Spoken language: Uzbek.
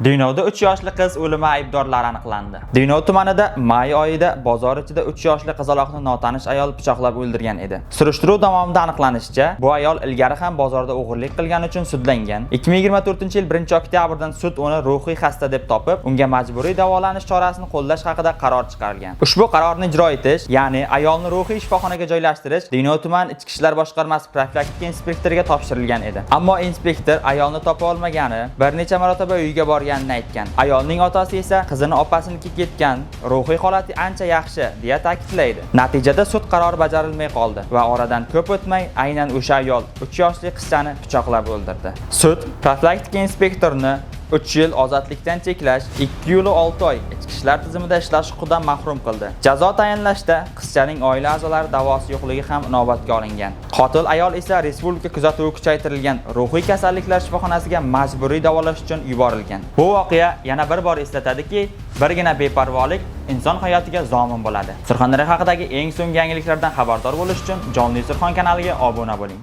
Denovda 3 yoshli qiz o'limi aybdorlari aniqlandi. Denov tumanida may oyida bozor ichida 3 yoshli qizaloqni notanish ayol pichoqlab o'ldirgan edi. Surishtiruv davomida aniqlanishicha, bu ayol ilgari ham bozorda o'g'irlik qilgani uchun sudlangan. 2024-yil 1-oktyabrdan sud uni ruhiy xasta deb topib, unga majburiy davolanish chorasini qo'llash haqida qaror chiqargan. Ushbu qarorni ijro etish, ya'ni ayolni ruhiy shifoxonaga joylashtirish Denov tuman Ichki ishlar boshqarmasi profilaktika inspektoriga topshirilgan edi. Ammo inspektor ayolni topa olmagani, bir necha marotaba uyiga borganini aytgan. Ayolning otasi esa qizini opasinikiga ketgan, ruhiy holati ancha yaxshi deya ta'kidlaydi. Natijada sud qarori bajarilmay qoldi va oradan ko'p o'tmay aynan o'sha ayol 3 yoshli qizchani pichoqlab o'ldirdi. Sud profilaktika inspektorini 3 yil ozodlikdan cheklash, 2 yil 6 oy ichki ishlar tizimida ishlash huquqidan mahrum qildi. Jazo tayinlashda qizchaning oila a'zolari da'vosi yo'qligi ham inobatga olingan. Qotil ayol esa respublika kuzatuvi kuchaytirilgan ruhiy kasalliklar shifoxonasiga majburiy davolash uchun yuborilgan. Bu voqea yana bir bor eslatadiki, birgina beparvolik inson hayotiga zomin bo'ladi. Surxondaryo haqidagi eng so'nggi yangiliklardan xabardor bo'lish uchun Jonli Surxon kanaliga obuna bo'ling.